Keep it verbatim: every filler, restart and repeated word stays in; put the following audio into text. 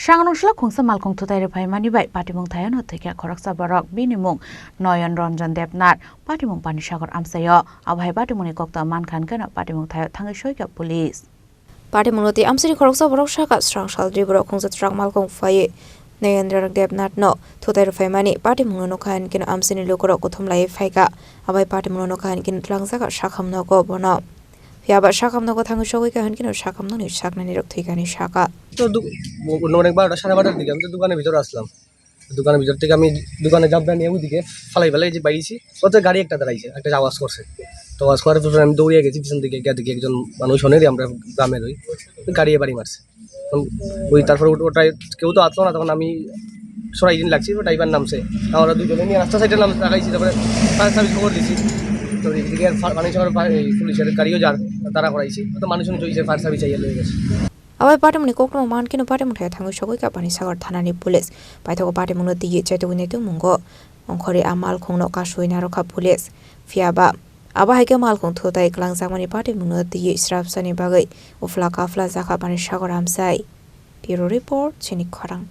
Sangrongsola khungsa malkhung thutai rwphaimani bai patimung thaio no thwikha khoroksa borok, bini mung Noyon Ranjan Debnath, patimung Panisagar amchaio. Abo hai patimungni kokto mankha hwnkhe no patimung thaio thangwi soikha police. Patimungno twi amchaini khoroksa borok sakha, srang saldri borok khungsa truck malkhung phaiwi Noyon Ranjan Debnath no thutai rwphaimani patimungno nukha hwnkhe no amchaini lukurok kuthum laiwi phaikha. Abo hai patimungno nukha hwnkhe no twlangjakha sakham nogo bono. Phiya ba sakham nogo thangwi sogwi kha hwnkhe no sakham nokni saknani rok thwikani saka. To duk-, অনেক বারোটা, সাড়ে বারোটার দিকে আমি তো দোকানের ভিতরে আসলাম। দোকানের ভিতর থেকে আমি দোকানে জানলা নিয়ে ওইদিকে ফালাই ফালাই যে বাইরেছি, ওতে গাড়ি একটা দাঁড়াইছে, একটা আওয়াজ করছে। তো আওয়াজ করার পরে আমি দৌড়িয়ে গেছি পিছন দিকে গিয়ে দেখি একজন মানুষ অনেক আমরা গ্রামের ওই গাড়িয়ে বাড়ি মারছে। তখন ওই তারপর ওটা, ওটাই কেউ তো আসলো না, তখন আমি সরাই দিন লাগছি, ড্রাইভার নামছে। আমরা দুজনে নিয়ে রাস্তা সাইডে নাম লাগাইছি, তারপরে ফায়ার সার্ভিস খবর দিছি। তো এদিকে ফা-, পানি সাগর ফা-, এই পুলিশের গাড়িও যার, তারা করাইছি। তো মানুষজন চলছে, ফায়ার সার্ভিস আইয়া লয়ে গেছে। Abo hai patimungni koktwma mankhe no patimung thaio thangwi sogwi kha Panisagar thanani police. Paithago patimungno twiwi chaitugwi naitukmungo ongkhorwi a malkhungno kasui narwkha police. Phiya ba abo hai khe malkhung thutai kwlangjakmani patimungno twiwi srapsani bagwi uphla kaphla jakha Panisagar amchai. Bureau Report, Chini Khorang.